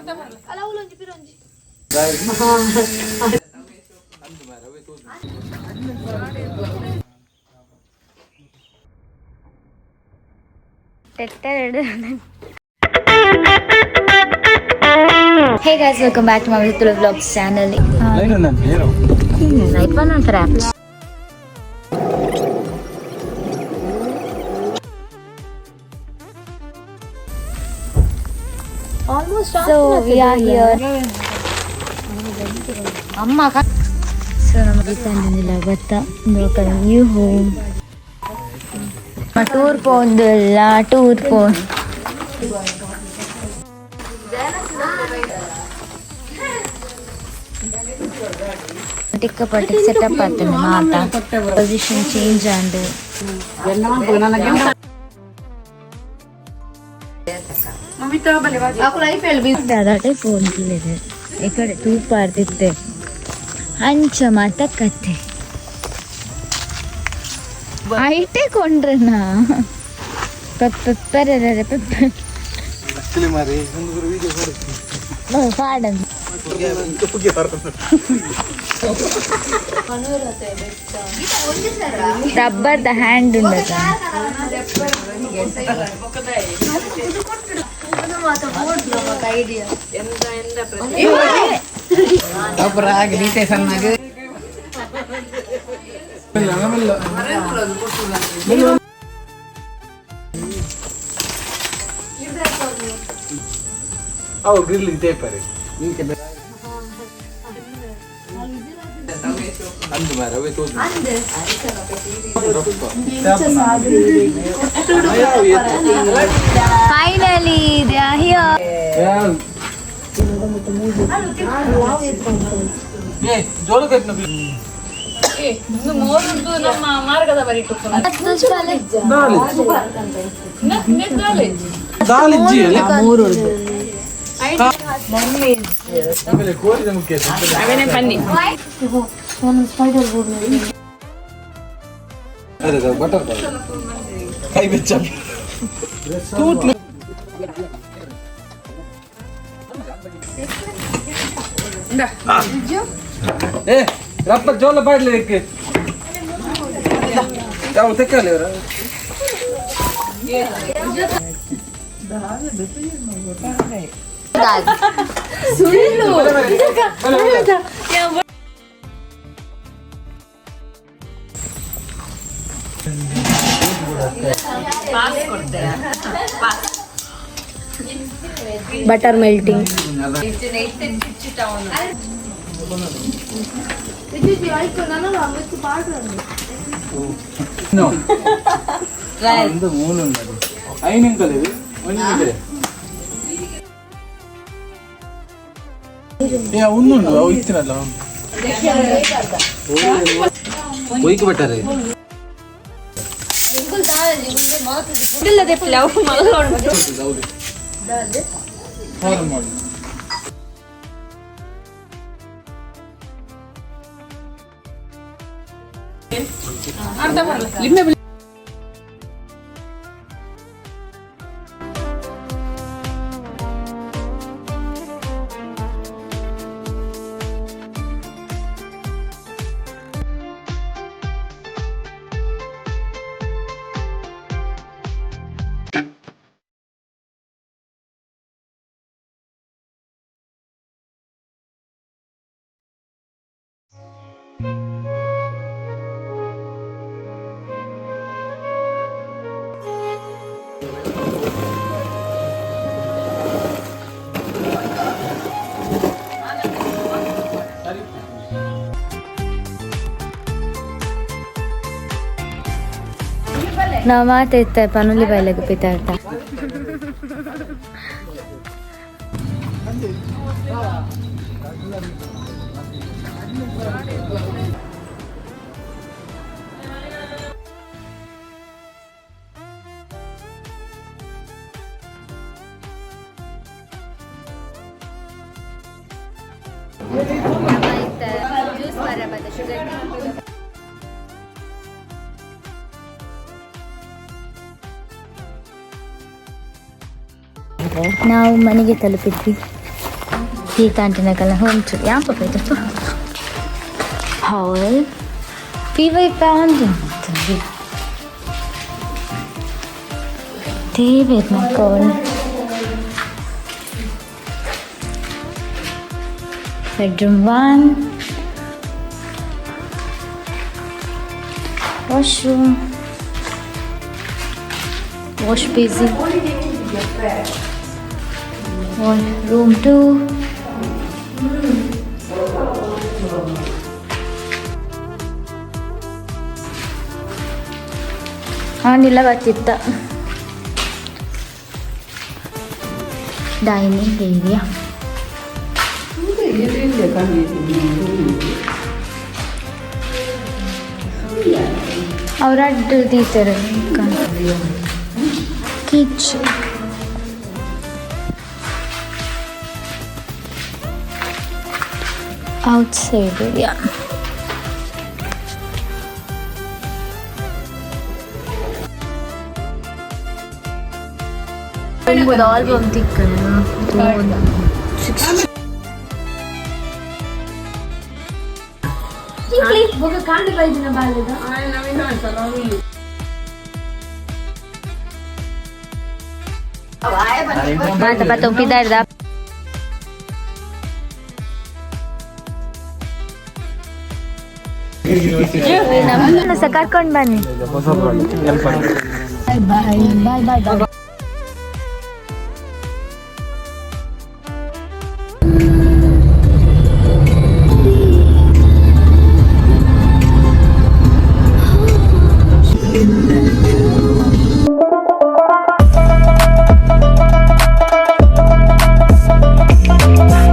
Hey guys, welcome back to my Tulu Vlogs channel. Night one on for apps. Almost. So we are here. ಅಮ್ಮ. ಸೊ ನಮಗೆ ತಂದಿಲ್ಲ ಗೊತ್ತಾ new home. Tour ಪೋಂದಿಲ್ಲ, tour ಪೋ ಟಿಕ್ಕಪಟ್ಟಿ setup ಆಗ್ತದೆ ಮಾತಾ ಪೊಸಿಷನ್ ಚೇಂಜ್ ಆಂಡ್. ದಾದಾಟೆ phone ಇದೆ ಈ ಕಡೆ ತೂಪಾರ್ದಿತ್ತೆ ಅಂಚ ಮಾತ ಕತೆ ಐಟೆ ಕೊಂಡ್ರನಾ ಪೆಪ್ಪರೆ ಪೆಪ್ಪ ಪಾಡನ್. Rubber the hand ಉಂಡತ. ಅವು ಗ್ರಿಲ್ ತೇಪರೆ ಅಂದು ಮಾರೆ ಅವೇ ತೋಜು. Finally they are here. ಏ ಜೋಳ ಕಟ್ಟಿನ. ದಾಲ್ ಇಜ್ಜಿ ಆಮೇಲೆ ಕೋರಿದ ಮುಖ್ಯ. ಅದೇ ಬಟರ್ ಕೈ ಬೆಚ್ಚ ತೂತ್ಲು. ಏ ರಬ್ಬರ್ ಜೋಲ ಬಾಡ್ಲಿ ಯಾವ ತೆಕ್ಕಲ್ಲ ಇವರ. Butter melting. ಒಂದು ಮೂಲು ಉಂಟು ಐನು ಇಂಕಲೇವು ಒಂದು ಇದೆ. ಏ ಒಂದುಂಡು ಅವು ಇತ್ತಿನಲ್ಲ ಕೊಯ್ಕು ಬಟ್ಟರೆ. ಫಾರಂ ಮಾಡಿ. ನಾವು ಮಾತಾಡ್ತಾ ಪನುಲಿ ಬೈಲಗ್ ಪಿತಾಡ್ತಾ. Juice sugar. ನಾವು ಮನೆಗೆ ತಲುಪಿದ್ವಿ. ತೀತಾಂಟಿನಕಲ್ಲ ಹೋಮ್ ಟೂರ್ ಯಾಂಪ ಪೋಯ್ತು ಹಾಲ್ ಪಿವೈ ಪ್ಯಾಂದು ದೇವೇರ್ ಮಕ್ಕಳು. Bedroom 1, washroom, wash basin, room 2. ಆನಿಲ್ಲ ಬತ್ತಿತ್ತ. Dining area. ಅವರ ದೀತಾರೆ. Kitchen. Outside area. Album ತಿಕ್ಕನು. ಕಾಂಡ ಬೈದಿನ ಬಾಲ್ಯದ. ಮಾತ ಪತ್ತೊಂಪಿದಾರ್ದ. ನಮ್ಮನ್ನ ಸಹ ಕರ್ಕೊಂಡು ಬನ್ನಿ. Bye bye bye boy.